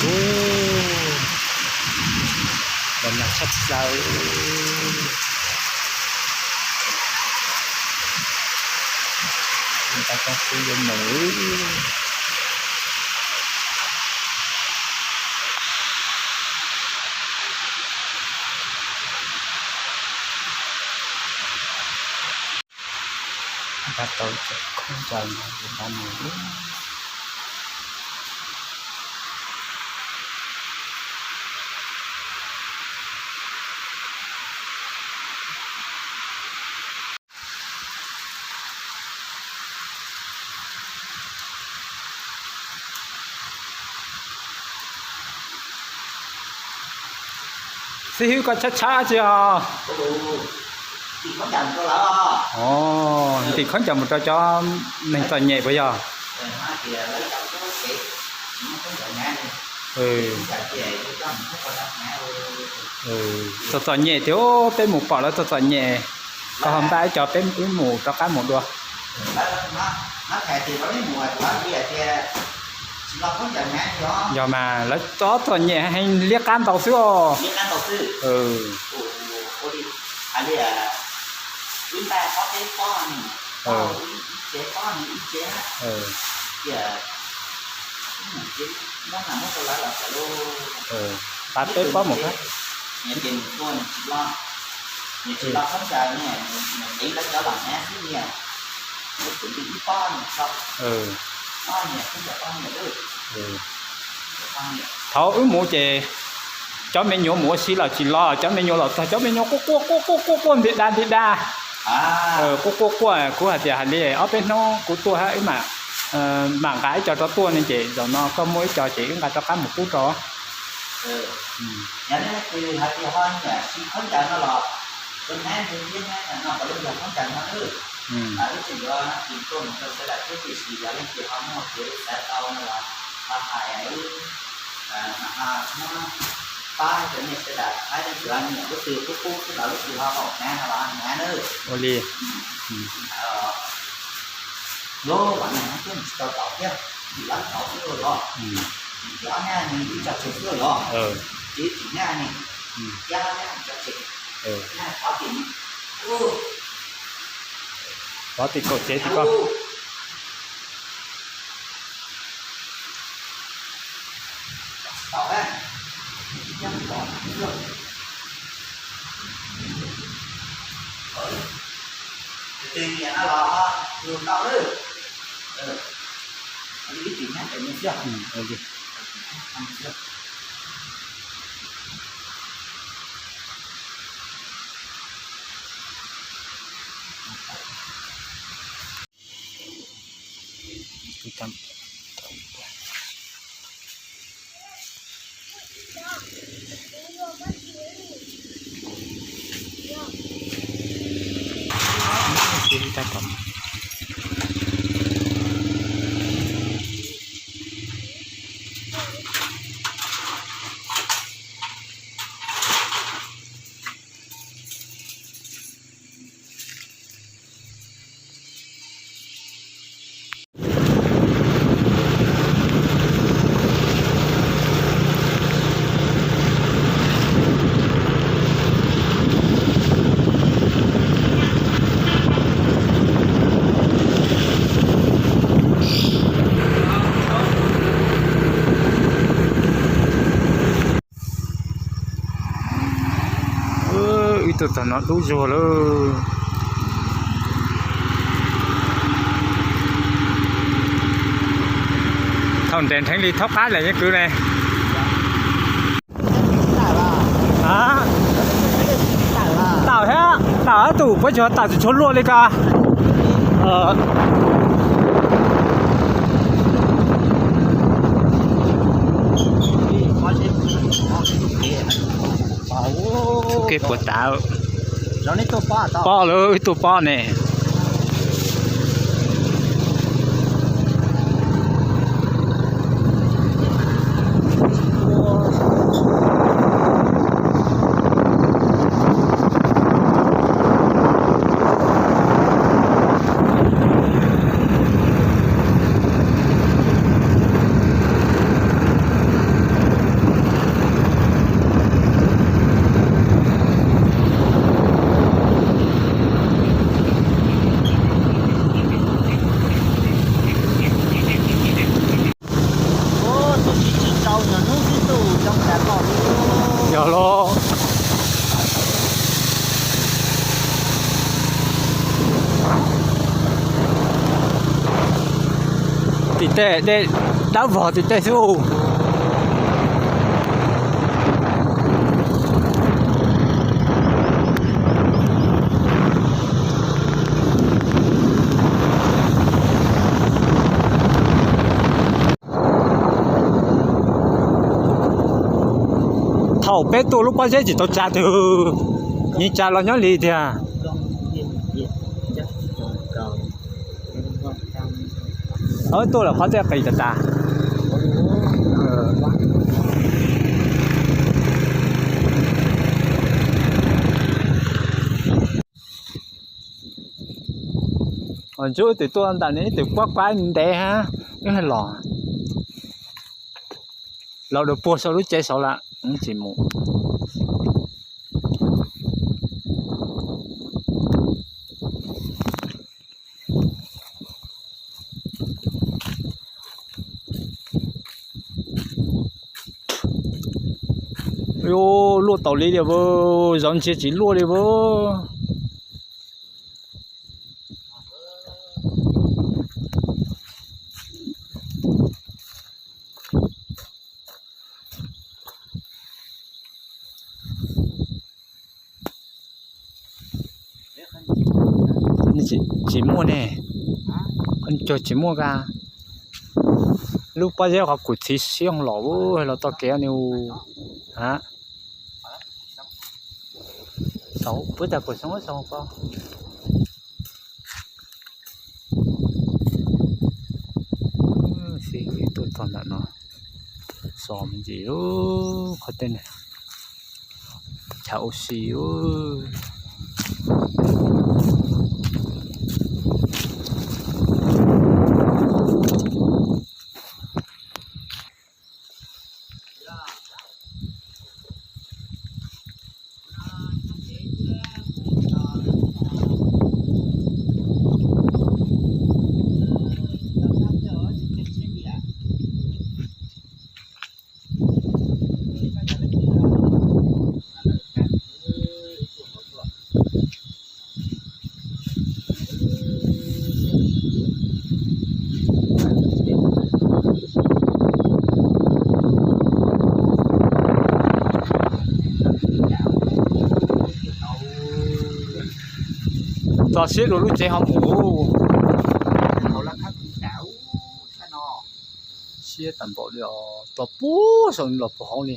Ub, los nag tshaj plaws. Nqa coj xwb yuav mus. Nqa tau cov khaub ncaws no nqa mus. Xib hwb, koj tshab tshab tsi os? Ntim khaub ncaws mus rau cov neeg txom nyem puas yog? Txom txom nyem tiag, peb mus pom lawv txom txom nyem, koj ho npaj ib co peb wb mus rov qab mus dua. Yog mas lawv txom txom nyem heev, liab qab ntau xwb os. Pab peb pob mus qab. Thaum wb mus ces cov me nyuam mus ua si los tsis los, cov me nyuam los txog cov me nyuam quaj quaj quaj quaj quaj quaj nti da nti da. Quaj quaj quaj, kuv hais tias hais li ob peb hnub kuv tuaj wb mam, mam nqa ib co rov tuaj ne, ces zaum no koj muaj ib co ces wb nqa rov qab mus pub rau. Ua li. Pov tim kaum tsev tim koj. Wb tuaj txog no dub zuag lawm. Thaum nres nrheev li thaub qab lawm yeej kwv ne. Tawm thiab, tawm tus puab tsuag tawm tsis tshua luaj li ko. Kev puas tas, pob lawm, wb tuaj pob ne. Yog los. Tim tej dej dawb vog tim tej xwb. Thaum peb tuaj lub pob zeb tsis tau tsa twg, yeej tsa los nyob li tiag. Tuaj lawm qhov tej qis tas tas. Ntsuab ib tug tuaj ntawm no ib tug kuab kuab ntev hab, wb los, los dua puag saum lub tsev saud lawm tsis mus. Luaj taus li li, zaum ntsia tsis luaj li as. Tsis muaj ne, cog tsis muaj ka. Lub pob zeb qhov kuv txiv siab los, los txoj kev ni. Puab tas kuv xyoo ko. Xib tuaj txog ntawm no, so me ntsis qhov tej chaw ua si. Txog siab dua lub tsev ho mus. Siab tag npaum li os, txog puag saum los puag hauv li.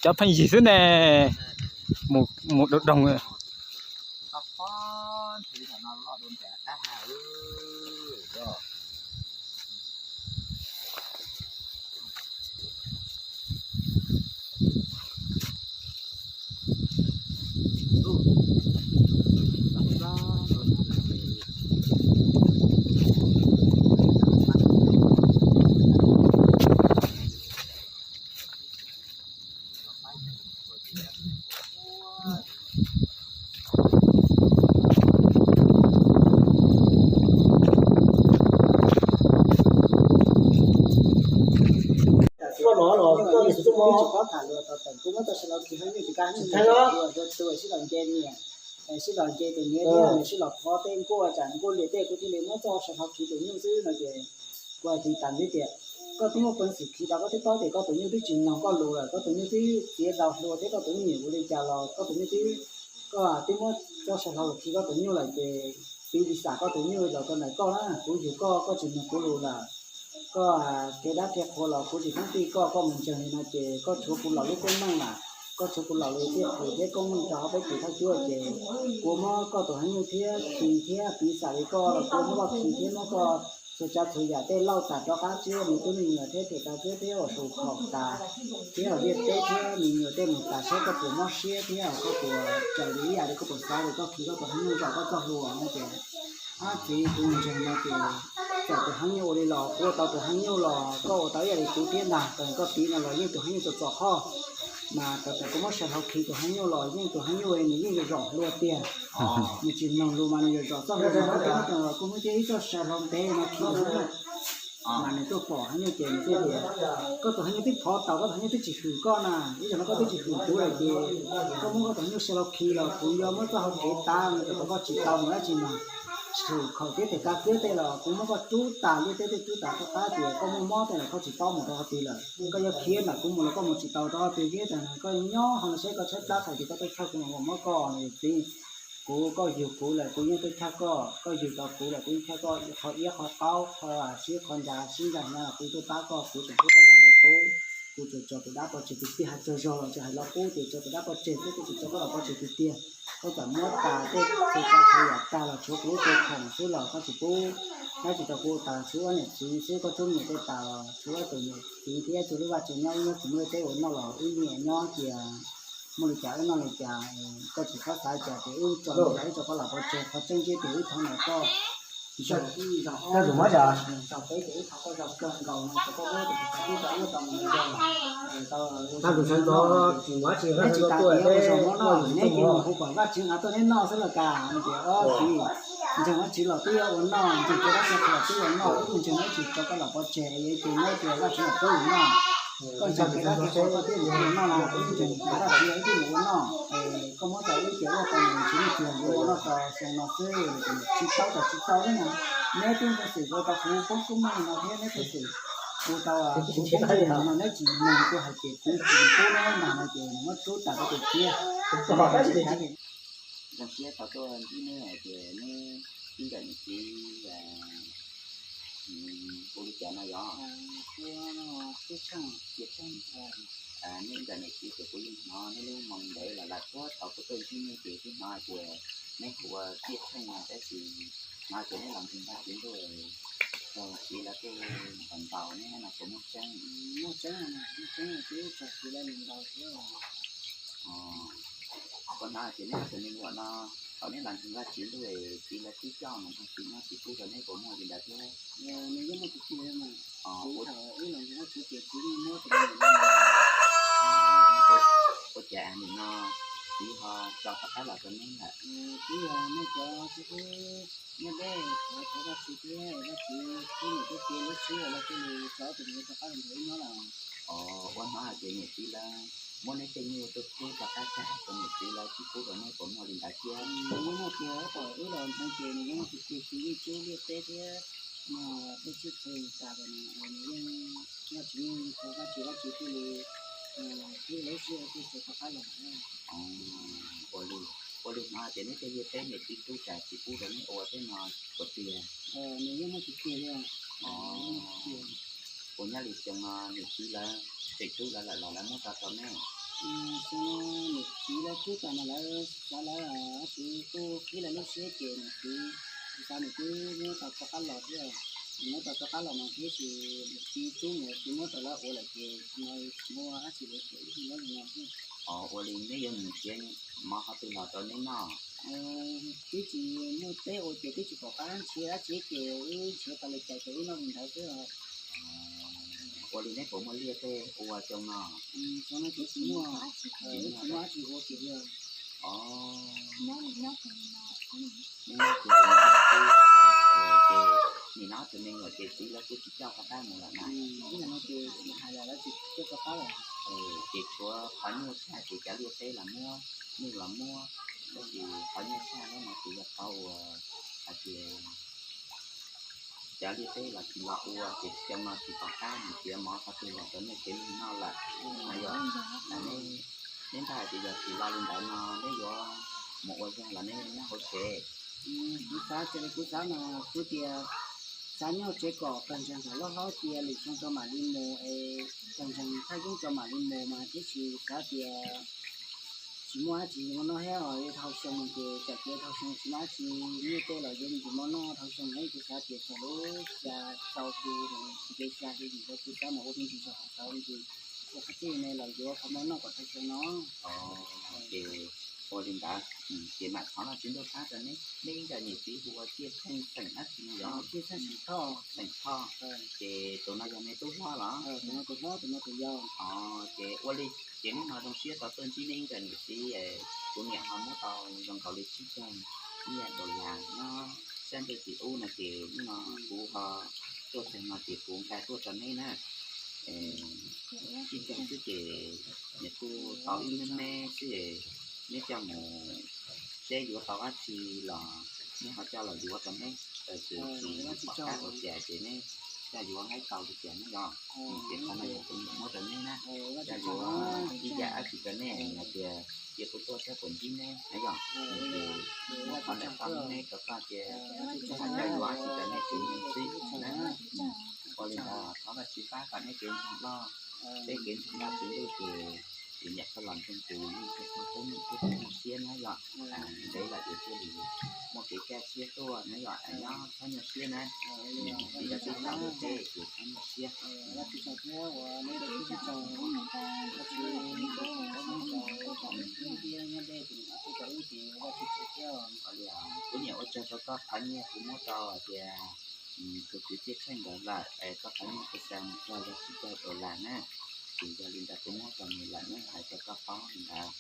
Cov pheej yig xwb ne, mus doog doog. Sib los nce tus niam thiab nws sib los pov tej nkuaj, tsam nkuaj liam tej kuv thiaj li muab txoj saw hlau khi tus nyuj xwb no ces kuv hais tias tam ntxiv tias koj twb muaj peev xwm khi tau, koj twb paub tias koj tus nyuj twb tsis mloog koj lus lawm, koj tus nyuj twb txiav daus hluas thiab koj tus nyuj nyiam ua li cas los koj tus nyuj twb, koj twb muab txoj saw hlau khi koj tus nyuj lawm ces piv li xam koj tus nyuj los rau ntawm koj na, kuv yug koj koj tsis mloog kuv lus lawm. Koj kev dab kev qhuas los kuv tsis txhob txij koj, koj mus ntseeg li no ces koj tshuav kuv los lub koob meej lawm, koj tshuav kuv los li tiaj pum thiab koob meej rau hauv peb tsev thawj cuab ces kuv muab koj tus heev nyuj thiab khi thiab piv xam li koj los kuv muab koj khi thiab muab koj Txhua tsav txhua yam tej lauj tas rov qab thiab, me tub me nyuam thiab tes taw thiab, thiab ua su khaum tas, thiab ua liaj teb thiab me nyuam tej mus tas, saib koj puas mob siab thiab koj puas raws li ib yam li koj puas xav li, koj khi koj tus heej nyuj zom koj txoj hlua no ces, ab txiv, kuv ntseeg no ces txawm tus heej nyuj ua li los kuv ua tau tus heej nyuj los koj ua tau ib yam li kuv thiab ntag. Txawm koj tiv no los yeej tus heej nyuj txom txom hoj, mas txawm kuv muab sai hlau khi tus heej nyuj los yeej tus heej nyuj nws yeej zom hlua tiag. Nws tsis mloog lus mas nws zom zom txoj hlua, mas koj tus heej nyuj los kuj muaj thiab ib txoj sai hlau ntev no khi mas nws tuaj pom heej nyuj ces nws thiaj tias, koj tus heej nyuj twb phov tau, koj tus heej nyuj twb tsis hwm koj na, ib zaug no koj twb tsis hwm kuv lawm ces koj muab koj tus heej nyuj sai hlau khi los kuv yuav muab txoj hau kev tav no rau koj tsis tau mus dab tsi mas. Su khaum thiab tes taw thiab tej los kuv muab koj rub tas, liaj teb twb rub tas, rov qab tias koj muaj mob tej los koj tsis paub mus rau qhov twg lawm. Koj yuav khiav ntawm kuv mus los koj mus tsis tau rau qhov twg thiab, koj nyob hauv no saib koj tshaib plab thaum twg koj tuaj thawj kuv mam muab koj no yog txiv. Kuv, koj yug kuv lawm kuv yeej tuaj thawj koj, koj yug tau kuv lawm kuv yeej thawj koj qhov iab qhov qaub, qhov sib qhov ntsa sib ntsa hnyav los kuv tuaj pab koj, kuv tseem pub koj los li qub. Kuv tsuas tso tus dab pov tseg tiag tiag, hais tsaug zog los tsis hais los qub, tias tso tus dab pov tseg xwb, kuv tsuas tso koj los pov tseg tiag tiag. Koj txawm muab tas tej txhua tsav txhua yam tag los tshuav kuv lub tua khoom xwb los koj tsis pub. Koj tsis tau kuv tas, tshuav ob niam txiv xwb, koj tub me nyuam tej tas los tshuav ob tus niam txiv thiab tshuav lub vaj tsev nyob, wb nyob tsis muaj liaj teb ua noj los wb nyiam nyob tias muaj li cas wb noj li cas, koj tsis txhob xav cas tias wb tso li cas wb tso koj los pov tseg, qhov tseeb tiag tias wb thov ntawm koj. Koj tus muab cas? Tau peb ces ib qho koj zoo kawg nkaus no, ces koj muab tus tus tib tau ua tau mus zoo. Tau tus sawv ntxov tsis muaj tsis haj tsis tau tuaj, neb ces hu kom Vaj Tswv nqa tuaj neb noj xwb los cas? Tias, Au txiv, ntseeg Vaj Tswv los twb yuav ua noj, ntseeg kev dab tsi los twb yuav noj, wb ntseeg Vaj Tswv tso koj los pov tseg, ces neb tias Vaj Tswv los pub yus noj. Koj ntseeg kev dab tsi koj thiaj mus ua noj, wb ntseeg Vaj Tswv wb thiaj mus ua noj. Koj muab tau wb ces ua tau mus tsis muaj tsis los yuav ua noj tau xyoo no xwb, tsis tau tau tsis tau thiab na. Neb twb ntxeev xwm ua tau kuv poob kub meej no thiab neb ntxeev xwm ua tau kuv poob meej no neb tsis mloog kuv hais ces kuv tsis pub neb mag no ces muab rub tas rau tus txiab. Zoo siab tau tuaj ntsib neb hais tias neb ib nkawm niam txiv hu li cas no yog? Neb ib nkawm niam txiv ces kuv yeej hnov neb lub moo ntev los lawm, puag thaum kuv tuaj ntsib nej ces twb hnov hais tias neb hu ua Tiaj Tsheej no, tab sis hnov tias neb los ntseeg Vaj Tswv ntuj tau txiv lawv kuj ntaus ntaus neb no puas muaj tseeb? Muaj tseeb, muaj tseeb, twb tau txiv lawv ntaus thiab. Kuv hnov hais tias neb ob tug me nyuam no thaum neb los ntseeg Vaj Tswv ntuj txiv lawv twb coj mus nrog txiv nyob tsis pub rau neb, puas muaj li ntawd thiab? Nws yeej muaj tiag tiag mas, txiv thaum wb los ntseeg Vaj Tswv ces txiv yeej muab tus me nyuam no. Ua cas nim no txiv ho tso rov qab los rau neb lawm? Txiv yog nej cov xib fwb nyob deb, thov thov Vaj Tswv thiab Vaj Tswv pub niam pub txiv lub siab los cia li tso tus me nyuam rov qab los nrog wb nyob los. Ua hnov hais tias niam txiv lawv muab neb tej nyuj tej kub rov qab tsa rau niam txiv lawv tsis pub rau neb, puas muaj li ntawd thiab? Nws yeej muaj tiag, thaum wb los ntseeg ces nws yeej muaj tiag tiag, txiv yeej cub liaj teb thiab no, tej tsiaj txhu tas los nws yeej noj tsis yeej thov Vaj Tswv, Vaj Tswv thiaj li pub lub siab thiaj tso rov qab los. Ua li, ua li hnov hais tias neb tej liaj teb niam txiv tub tas tsis pub rau neb ua thiab no puas tiag? Nws yeej muaj tiag tiag li. Ua nyob li xyoo no niam txiv lawv tseem tub lawv lawm los lawv muab tso rau neb? Xyoo no niam txiv lawv tub tas mas lawv xav lawv, tab sis kuj qhib lawv lub siab ces niam txiv xav nws twb muab tau rov qab los thiab. Nws muab tau rov qab los no thiab ces niam txiv tub mus txiv muab rau lawv ua lawm ces no tsis muaj dab tsi ua ces wb nyob li no thiab. Ua li neb yuav mus nrhiav mov qhov twg los rau neb noj? Twb tsis muaj teb ua ces twb tsis pom qab nrhiav dab tsi ces wb nrhiav tau li cas ces wb noj li ntawd xwb. Ua li neb puas muaj liaj tej ua xyoo no? Xyoo no ces tsis muaj, tsis muaj dab tsi ua kiag li. Neb nyob kiag li no xwb, ces nim no ob tug me nyuam ces txiv lawv kuj tsis coj rov qab mus lawm na? Ib yam no ces tsis hais lawm, lawv tsis coj rov qab lawm. Ces tshuav qhov nyuaj tshaj ces cov liaj teb los muab, nyuj los muab, tab sis qhov nyuaj tshaj no mas tsis yog qhov uas hais tias cov liaj teb los tsis los ua ces xyoo no tsis pom qab mus nrhiav mov qhov twg los rau nej tsev neeg noj lawm. Yog neb nrog hais tias yog tsis los li ntawd no neb yuav mus ua zog los neb nyob hauv tsev? Kuv xav raws li kuv xav no, kuv tias xav nyob hauv tsev kom pawg ntseeg thaum loj hlob cia lwm xyoo tso mam li mus es pawg ntseeg thaj yeeb tso mam li mus mas, tiam sis xav tias Tsis muaj dab tsi mov noj thiab os, dhau xyoo ces tsam kev dhau xyoo tsis muaj dab tsi, nyiaj tej los yuav me ntsis mov noj dhau xyoo na, kuv xav tias txog lub xya rau hli, tsis kev xya hli ntawd kuv xav mus ua me ntsis zog hauv tau me ntsis ua qhov txhia ne los yuav qhov mov noj kom dhau xyoo no. Ces ua li ntawd, ces mam thov Vajtswv ntuj pab rau neb, neb ib nkawm niam txiv hu ua Txiaj Tsheej xeem dab tsi no yog? Txiaj Tsheej xeem Thoj. Xeem Thoj. Ces tus no yog neb tub hlob los? Tus no tus hlob, tus no tus yau. Ces ua li ces hnub no zoo siab tau tuaj ntsib neb ib nkawm niam txiv, kuv niam ho muab tau zoo nkaus li tsib caug ib yam dollar nyob sab ntuj tim ub no ces hnub no kuv ho tuaj txog no ces kuv nqa tuaj rau neb na. Tsib caug xwb ces nws kuj tau ib lub neb xwb, neb coj mus seb yuav tau dab tsi los neb ho coj los yuav rau neb, txawm tsis pom qab ua cas ces neb coj yuav nqaij tau li cas neb yog. Ces qhov no yog kuv niam muab rau neb na, coj yuav ib yam dab tsi rau neb hais tias cia kuv tuaj saib puas ntsib neb na yog. Ces muab qhov ntawm koj lub neb rau koj tias neb ho coj yuav dab tsi rau neb tsev neeg xwb na. Ua li ntawd thov Vajtswv pab kom neb kev ntseeg loj, peb kev ntseeg loj txwv ntuj ces kuv niam koj los ntseeg tus yeej txog txog tub nws kuj txhob nyuaj siab na yom. Ntev lawm ces thiaj li muaj kev kaj siab tuaj na yom, nyob txhob nyuaj siab na. Tsis yog tib tau ntiaj teb ces txhob nyuaj siab. Kuv niam ua tsaug rau koj qhov nyiaj kuv muab rau hais tias tus kwv Txiaj Tsheej ntawd lawm es koj qhov nyiaj kuv xa mus rau yog tsib caug dollar na. Ces yog li ntawd kuv muab rau nws lawm na, hais rau koj paub li ntawd.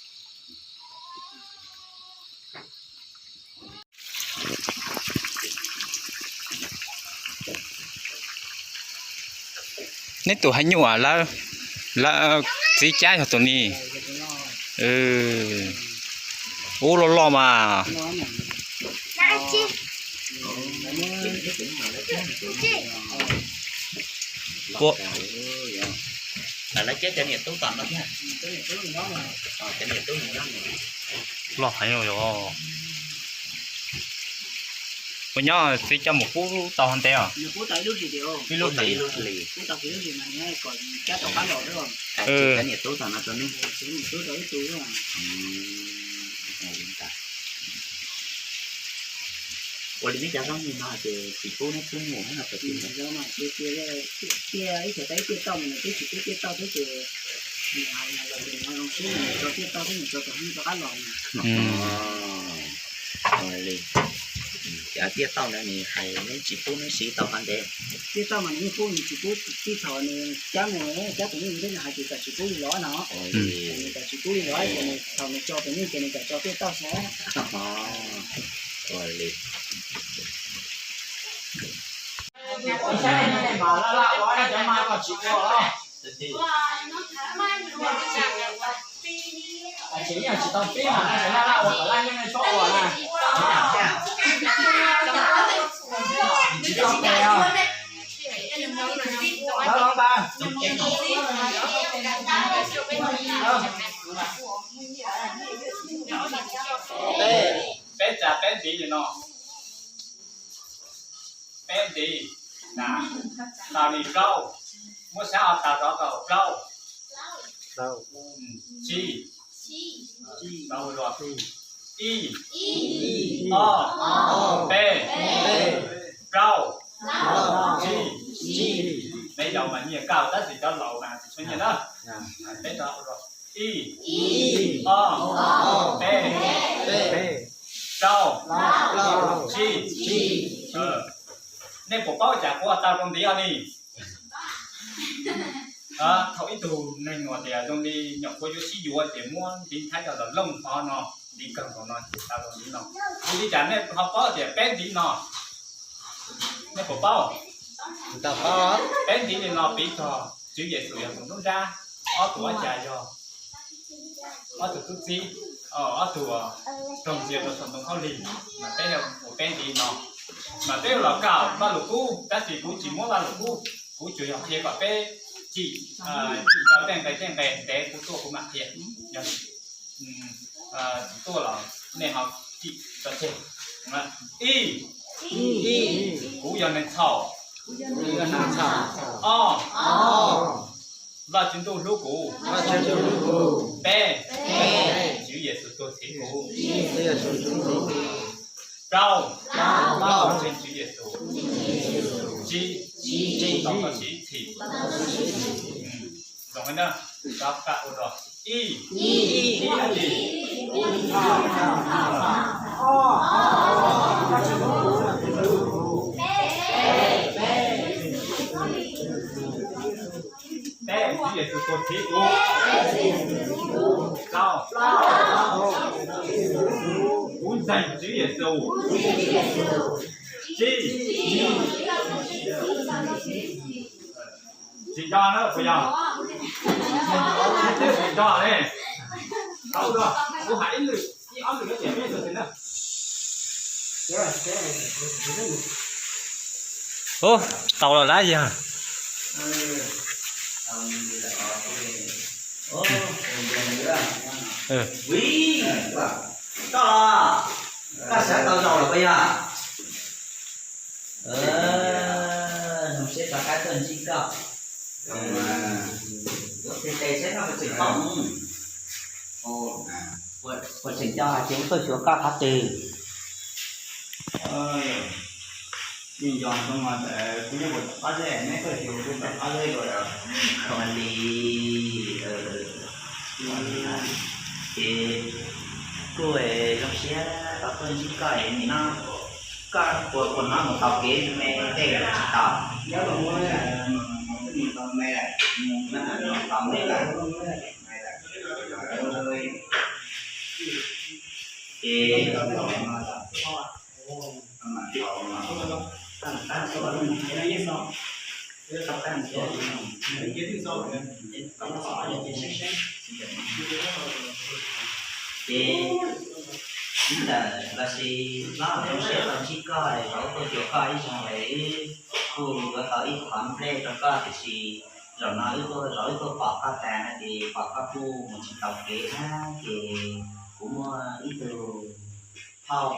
Neb tus heev nyuaj lawm, lawv txiv cab yog tus ni. Ub loj loj mas. Lawv cab cov niam tub tom no thiab. Cov niam tub nyob, loj heev os. Puas nyob txiv coj mus pub tau ntev os? Ib lub hlis. Cov niam tub tom no rau neb. Ua li neb cov zaub nyuj no ces tsis pub neb pub mus no puas tsis? Tiaj ib txhia tau ib tiaj tauj mas nws twb tsis pub tiaj tauj thiab ces nws hais los ces nws zoo siab nws tso tiaj tauj thiab nws tso tus heeb rov qab los. Ua li, cov tiaj tauj ntawd nws hais neb tsis pub neb siv tau qhov ntev. Tiaj tauj mas nws yeej pub, nws tsis pub txij thaum nws cab mus, cab tus nyuj thiab nws hais tias kom tsis pub li los no. Nws kom tsis pub li los ces nws thaum nws tso tus nyuj ces nws kom tso tiaj tauj xwb. Ua li. Tseem yog tsis tau pib mas laj laj ua kom laj yeej txhob ua na. Tsis tau tes os. Lawv los ntag. Peb, peb tsa peb ntiv li no. Peb ntiv, na, tau li plaub, muab sab ho tau rov tau plaub, tsib, ib, ob, peb, plaub, tsib. Peb yau mas nyiaj kaj tab sis cov laus mas tsis tshua nyiaj na. Peb rov ua ib, ob, peb, plaub, tsib. Nej puas paub cas kuv ua tau rau ntiv os ni? Thaum ib tug neeg uas tias zoo li nyuam qhuav yuav sib yuav ces muab ntiv Thaib coj los looj hov no, ntiv kawg nkaus no ces tau rau ntiv no. Ua li cas nej ho paub tias peb ntiv no? Nej puas paub? Peb ntiv li no piv txog Tswv Yexus yog tus nruab nrab, ob tug ob cas yog ob tug tub txib, ob tug raug ntxias rau saum ntoo khaub lig, mas peb ua peb ntiv no. Mas peb los kaj Vajluskub, tab sis kuv tsis muab Vajluskub, kuv tsuas yog qhia kom peb cim, cim tau tej nqe tej nqe ntev kuv tuaj kuv mam qhia. Yog tsis tuaj los nej ho cim tso tseg. Ib, kuv yog neeg txhaum. Ob, Vajtswv ntuj hlub kuv. Peb, Tswv Yexus tuag txhiv kuv. Rau, rau, ntseeg Tswv Yexus. Tsib, tau koj siv ib txhis. Zoo na, rov qab ua dua. Ib, ib, ib, peb, Tswv Yexus tuag txhiv kuv. Plaub, kuv ntseeg Tswv Yexus. Tsib, tsis nco na puas yog? Twb tsis nco ne. Tau, kuv hais ib lwm, ib ob lwm no ces peb tau tsis na. Ub, tau lawm lauj yog. Koj los, koj sawv tau zaum lawm puas yog? Zoo siab rov qab tuaj ntsib koj. Ua tes tes saib koj puas tseem pom, puas tseem nco hais tias wb tuaj xyuas koj qhov twg. Yeej nco zoo mas kuv nyob puag tom qab zeb, neb tuaj xyuas kuv tom qab zeb ko. Li, ces kuj zoo siab tau tuaj ntsib koj es nim no koj puas, puas hnov mus tau kev me tej los tsis tau? Nyob los muab, mus tau me lawm, mus tau me lawm. Ces ces ntawm los sis hlob zoo siab tau ntsib koj es tau tuaj xyuas koj ib zaug es kuj yuav tau ib qho nplej rau koj, tiam sis zaum no wb tuaj, zaum wb tuaj pom koj tas no ces pom koj kuj mus tsis tau kev na, ces kuv muaj ib tug phauj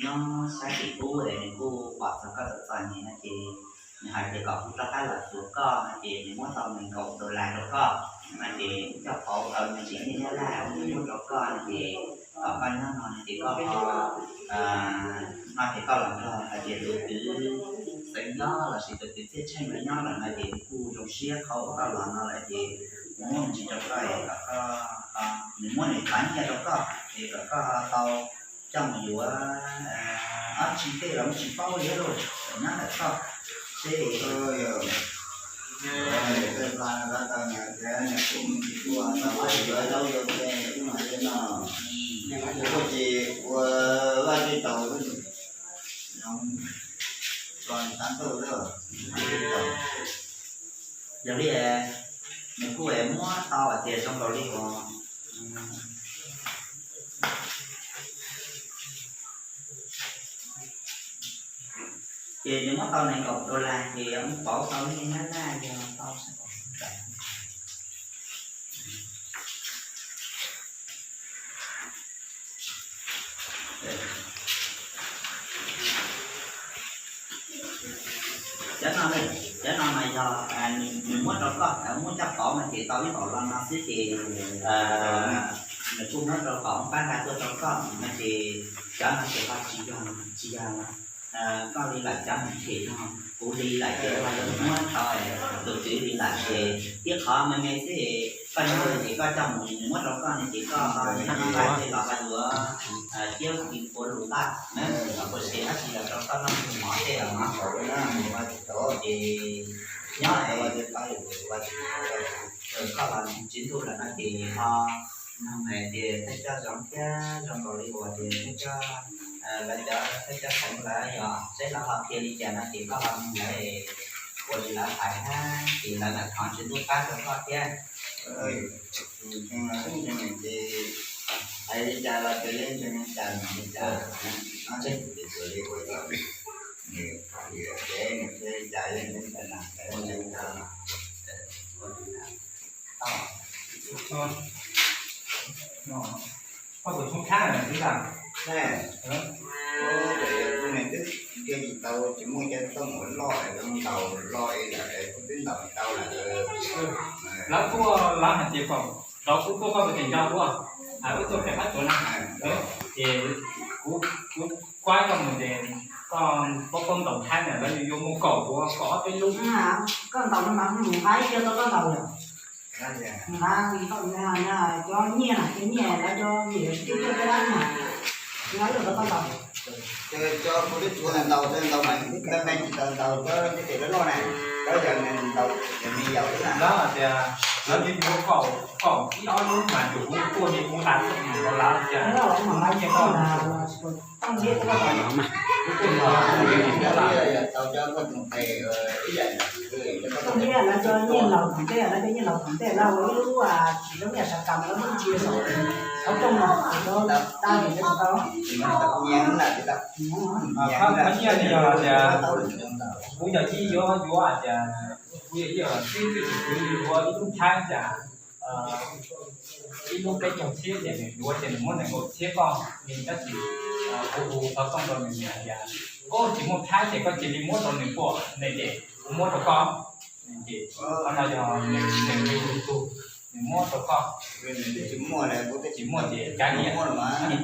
nyob sab tim ub es nws kuj pom txog koj txom txom nyem no ces nws hais tias kom kuv rov qab los xyuas koj no ces nws muab tau nees nkaum dollar rau koj no ces kuv coj pauv tau me ntsis nyiaj Nyab Laj muab rau koj no ces kom koj nyob no no ces koj ho, no ces koj los nrog hais tias tus kwv Xeev Hlob los sis tus kwv Txhiaj Tsheej los nyob lawm no ces nws kuj zoo siab qhauv koj los no lawm ces nws muab me ntsis rau koj es kom koj, nws muab nws txav nyiaj rau koj es kom koj tau coj mus yuav ob tsi tej los muab tsis paub li lauj, nyob ntawm koj seb. Tej hla no tau nyias tias nyias kuj mus tsis tuaj tau yuav zaub yuav tsev kuj mas li no. Kuj tsis ua vaj tsis taus, tso nws tab ntuj lawm. Yog li nws kuj muab tau hais tias zoo nkaus li uas ces nws muab tau nees nkaum dollar ces muab pauv tau nyiaj Nyab Laj yog tau Cov no, cov no mas yog nws muab rau koj, muab coj pauv no ces tau ib npaum lo no xwb ces nws kuj muab rau kom pab nqa tuaj rau koj no ces cov no ces ho tsis yog, tsis yog koj li lawm, cov no ces yog kuv li lawm ces ho yuav muab rau tus kwv li lawm ces tib qhov me me xwb. Koj nyob no ces koj coj mus nws muab rau koj no ces koj nqa tej los ho yuav thiab kis puav lus nqaj na, los puas xes dab tsi los rau koj noj mov tej los no ces nyob koj los tsis ntuj lawm no ces ho nug hais tias thawj coj zoo thiab zoo nkaus li uas tias thawj coj, lawv cov thawj coj Xeev lawv yog seb lawv ho qhia li cas no ces koj ho nug lawv, ua li lawv hais na, ces lawv mam thov tsis ntuj pab rau koj thiab. Ces hais li cas los ces yeej tsis ua cas, no ces ua li ua cas, nws qhia li cas yeej tsis ua cas. Koj tus tshoob khab na twb tas. Tus ne twb cia tsis tau, tsis muaj cov tooj uas loj es zoo ntaus loj es lawm es kuv twb ntaus tsis tau lawm. Lawv kuj, lawv hais tias kom rov kuv tuaj koj puas tseem nco kuv? Wb tuaj pem qab tuav na, ces kuv, kuv kuab koj mus ces koj, koj ntaus thaib na, lawv yuav muaj kaum, kaum ob peb lub. Koj ntaus no mas mus nqa ib pliag tau koj ntaus lawm. Nqa cov nyiaj na, cov nyiaj lawv cov nyiaj tsis tib tuaj cov dab na, nqa ib pliag tau koj ntaus. Cov kuv twb tshuav ntaus, ntaus mas me me tsis tau ntaus cov ntiaj teb loj loj na, cov yog ntaus me yaus xwb na. Lawv hais tias lawv yuav yuav kaum, kaum ib ob lub mas yus kuv tuaj li kuv nqa tuaj mus rau lawv tias, nyiaj laus thaum ntej, lawv cov nyiaj laus thaum ntej lawv ua ib lub tsis zoo ib yam sav kam lawv lub ntsia saum qhov rooj no, lawv tab vim lawv tsis tau. Qhov nyiaj li yog tias kuv yog ib yuav yuav hais tias kuv yog ib yam twb twb tsis kwv yuav ib lub thaib tias ib lub peb caug txhiab ces nws yuav ces nws muab nees nkaum txhiab koj li tab sis kuv hu xov tooj rau nws hais tias, o, tsis muaj thaib ces koj cia li muab rau nws puas ne ces kuv muab rau koj. Ces qhov no yog nws, nws li lus tug, nws muab rau koj. Nws twb tsis muaj, kuv twb tsis muaj ces kav liam. Nws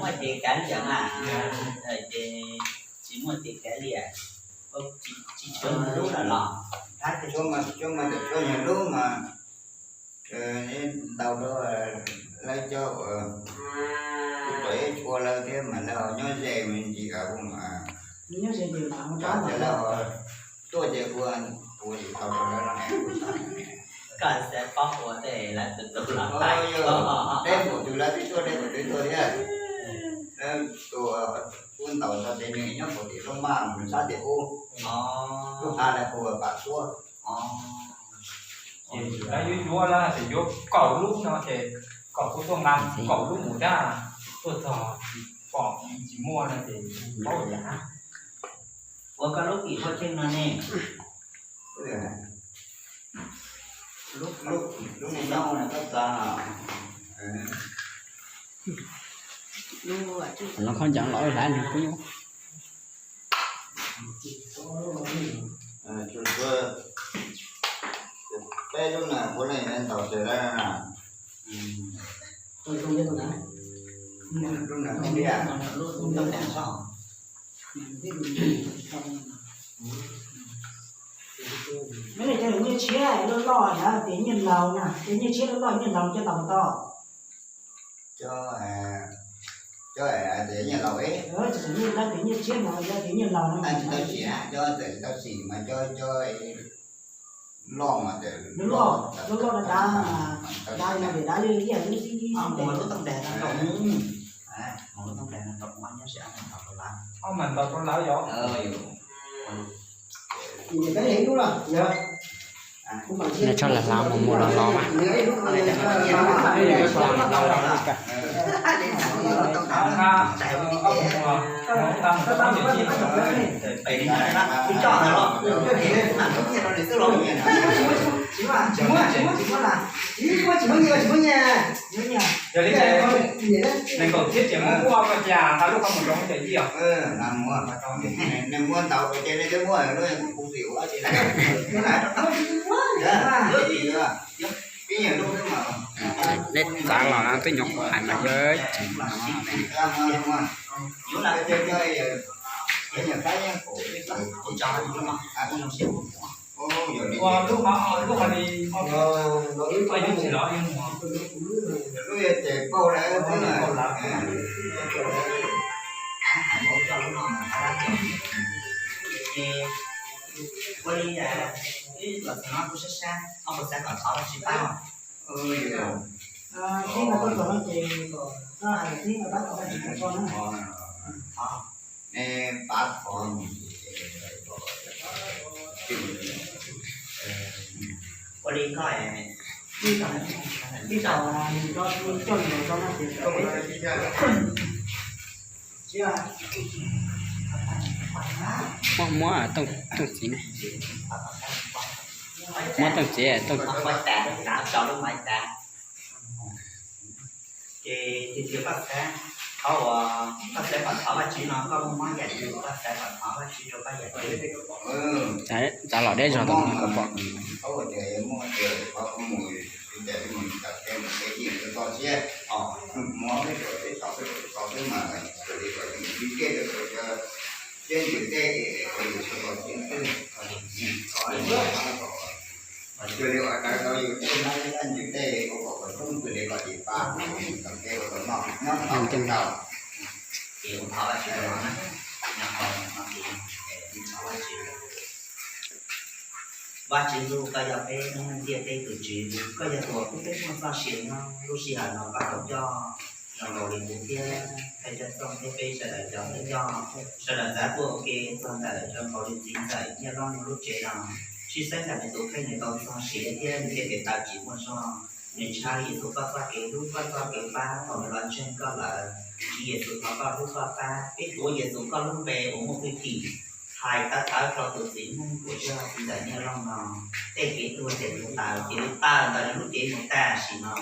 muaj ces kav liam na. Ces tsis muaj ces kav liam. Tsis tshuav nyiaj lub lawm los? Thaib tsis tshuav mas, tsis tshuav mas, tsis tshuav nyiaj lub mas ntaus rau lawv cov uas kuv tseem yuav tshuav lawv thiab mas lawv ho nyob ze me ntsis kuv mas, nyob ze ces mas lawv ho tuaj ces kuv, kuv tsis tau rau lawv no. Koj xav paub ua tej lawv tus tus los tais, deb npaum twg lawv twb tuaj, deb npaum twg tuaj thiab. Lawv tus kuv ntaus tau ces nws nyob puag tim Looj Maj, nws sab tim ub, lub hav lawv hu ua Pam Suab. Ces lawv yuav yuav lawm ces yuav kaum lub no ces kom kuv tuaj nqa kaum lub mus thiab, tuaj txog tsis pom tsis muaj no ces paub yam. Ua koj lub kim hua tseeb no ne. Lub, lub no koj txav los khaub ncaws los hlais nws pub. Peb lub na, kuv leej ntaus xwb na. Lub na, lub na, lub na. Nyob li cov nyiaj tshiab loj loj yog tias nyiaj laus na, cov nyiaj tshiab loj loj nyiaj laus coj tau tau. Cov, cov tias nyiaj laus, tsis tau nyiaj, lawv tias nyiaj tshiab no, lawv tias nyiaj laus no. Tsis tau sim, cov tsis tau sim mas cov, cov loj mas loj loj dav dav, dav no ces dav li ib yam lub xib ib xib tes. Lub tooj dag no rau, lub tooj dag no rau, nyob si ntaus rau lawv. Ob mas ntaus rau lawv yom. Nws tshaj lawv hlav mus mus los los mas. Yog li ces nees nkaum txhiab ces muab ua koj cia, nqa lub qhov muag rau ces ib yam. Neeg muab ntaus ces nej twb muab lub kuv xim ua tsis lawm. Peb nyiam lub xwb mas. Neb txav los twb nyuam qhuav hais mas yog tsis no. Ua lub, lub hais li, lub hais li, lub yog ces pauj lawm xwb. Ua li, ib los txog no kuv sab sab, koj puas xav kom thov tsis pab? Tib no tuaj txog no ces koj hais tib no pab thov tsis pab koj na. Pab thov. Ua li koj, ib tau coj nws los rau no ces muab, muab tooj, tooj txiv ne. Muab tooj txiv, tooj. Ces tias koj xav, qhov uas koj xav kom thov Vajtswv no, koj muaj yam twg koj xav kom thov Vajtswv rau koj yam twg? Txav los deb zog tom no kom pom. Muaj, muaj, Ua li uas tawv tau yus tej nab tej ntsis tej ua kom kom coob kws li kom tsis pa mus tom tej ua kom noj nyob tau ces ua thov Vajtswv los na, nyob qhov no ces thov Vajtswv. Vajtswv Ntuj, koj yog peb lub neej ntiaj teb tus Tswv, koj yog tus uas pub peb muaj txoj sia nyob lub sij hawm no koj tau coj zoo nkaus li kuv thiab thawj coj txooj thiab peb sawv daws cov thawj coj sawv daws txav tuaj ua ke txog ntawm zoo nkaus li txiv ntxawm Nyiaj Loob lub tsev no, sib xeeb ntawm nws tus kheej nws tau txog siav thiab nws tej kev taw tsis muaj zog. Nws ntshai Yexus koj txoj kev hlub koj txoj kev pab thaum nws los ntseeg koj lawm. Tswv Yexus thov koj hlub koj pab, peb tuav Yexus koj lub npe uas muaj hwj chim hais tawv tawv rau tus txiv neej uas yog txiv ntxawm Nyiaj Loob no, tej kev tuag tej kev taw cia li tawm ntawm nws lub cev mus tam sim no.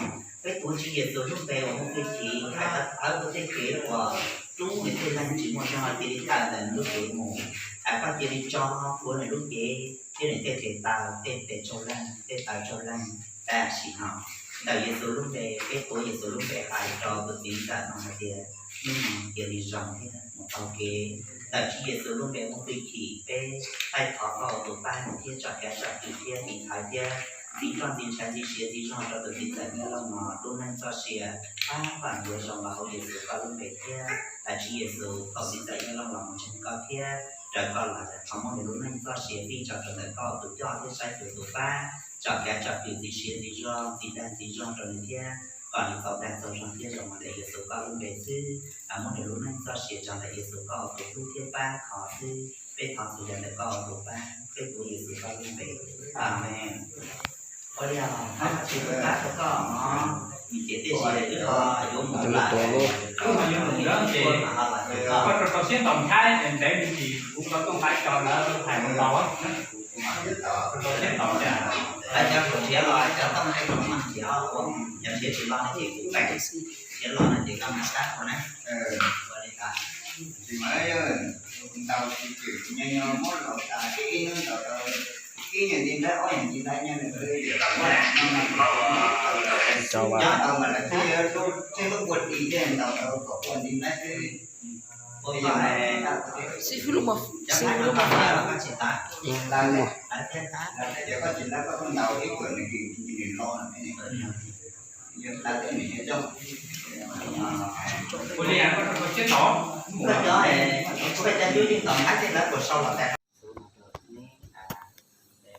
Peb tuav Tswv Yexus lub npe uas muaj hwj chim hais tawv tawv rau tej kev uas rub nws tej leeg tsis muaj zog cia li tawm ntawm nws lub cev mus. Thov koj cia li tso plhuav nws lub cev thiab nws tej kev taw, tej tes tsau leeg, tej taw tsau leeg tam sim no. Ntawm Yexus lub npe, peb tuav Yexus lub npe hais rau tus txiv ntxawm no hais tias hnub no cia li zoo thiab mus taug kev. Ntawm Tswv Yexus lub npe muaj hwj chim, peb taij thov koj ua tus pab nws thiab tsom kav tsom kwm thiab tiv thaiv thiab ntxiv roj ntxiv ntshai ntxiv siav ntxiv zog rau tus txiv ntxawm Nyiaj Loob no lub neej txoj sia, pab kom nws yuav zoo los hauv Yexus koj lub npe thiab. Ntawm Tswv Yexus thaum txiv ntxawm Nyiaj Loob los mus ntseeg koj thiab raws koj lawm, thov muab nws lub neej txoj sia fij tso rau ntawm koj tus coj thiab saib xyuas tus pab, tsom kav tsom kwm ntxiv siav ntxiv zog ntxiv dag ntxiv zog rau nws thiab kom nws txaus dag txaus zog thiab zoo mus ntawm Yexus koj lub npe xwb. Muab nws lub neej txoj sia tso ntawm Yexus koj tus hlub thiab pab thov xwb. Peb thov txhua yam ntawm koj tus pab, peb tuav Yexus koj lub npe. Amees. Ua li os, tsis pab rau koj os, nws ces tej zaum wb ho yuav mus lawm, koj rau rau siab ntaus ntshaib ntev ntev me ntsis kuv tau tuaj nqa ib co lawv hais mus ntaus, rau rau siab ntaus cas. Cov kuv nrhiav los cov toj nqe kuv mam nrhiav ua, cov nrhiav tsis los no ces kuv peem, nrhiav los no ces koj mam tab kuv na. Ua li ntawd. Tsis mas ntaus tsis twm nyo nyo muab laus tas ces ib hnub ntaus tau ib nyuag nti nplhaib ob nyuag nti nplhaib nyob nws Cov nyob tau mas lawv twb yog lub tseeb lub ua di thiaj ntaus tau kom ua nti nplhaib xwb. Xib fwb lub mos, xib fwb lub mos. Lawv thiaj lawv thiaj tias koj tsis ntaus koj tuaj ntaus ib puas nws kis nws lo no. Yog tas tej nws nyob zoo. Koj cov, koj cov twb yeej ntaus nqaij tej lawv puas sau los tas.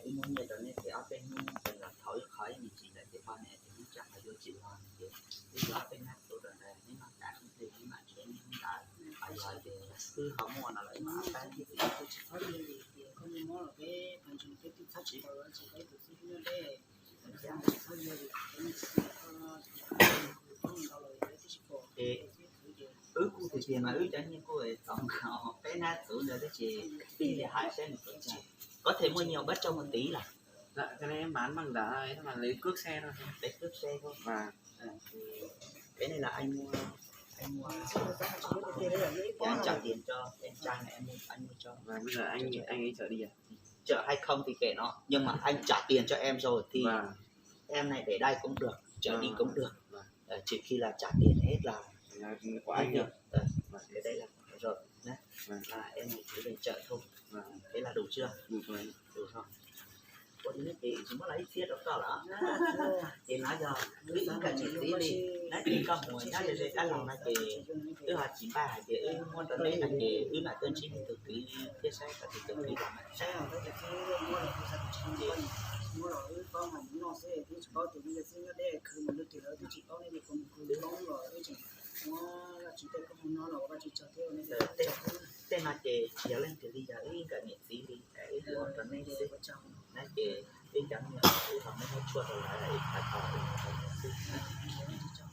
Wb muab nyiaj rau neb ces ob peb hnub los thaum wb qhov ib me ntsis lawm ces poj niam ces ib tsam qhov yuav tsis los ces wb yuav ob peb hnab txuv rau ntawd neb noj tas xwb ces wb mam nrhiav neb hnub ntawd. Qhov yog ces wb ho muaj no lawm wb mam pab neb. Wb kuj tiag tiag mas wb cov nyiaj kuj txaus nqa peb hnab txuv ntawd thiab ces tij li hais saib nws puas txaus. Có thể mua nhiều bớt cho một tí là. Cái này em bán bằng giá, em bán lấy cước xe thôi. Lấy cước xe thôi. Và cái này là anh mua, anh mua, anh trả tiền cho em trai này, em mua, anh mua cho. Và bây giờ anh anh ấy chở đi à? Chở hay không thì kệ nó, nhưng mà anh trả tiền cho em rồi thì em này để đây cũng được, chở đi cũng được. Ờ, trừ khi là trả tiền hết là của anh được. Ờ, cái đấy là rồi nhé. Là em này chỉ về chợ thôi. Thế là đủ chưa? Đủ rồi. Đủ rồi. Ủa thì nó chỉ, chỉ mới lấy chiếc đó có lắm. Thì nói giờ, cứ có cả chị tí đi. Nói chuyện con mùa nhớ cho dây cá lòng nói chị. Ư họ chỉ ba hạt chị, ư mua tao đấy là chị, ư là tên chính từ ký, chia sẻ cả từ từ ký lòng này. Ces, tej no ces yog leej twg li yog ib nkawm niam txiv li, ib ua rau nej xwb na ces ib cov me nyuam ib qho me nyuam tshuaj rau lawv ib qho tau ib qho tau xwb na.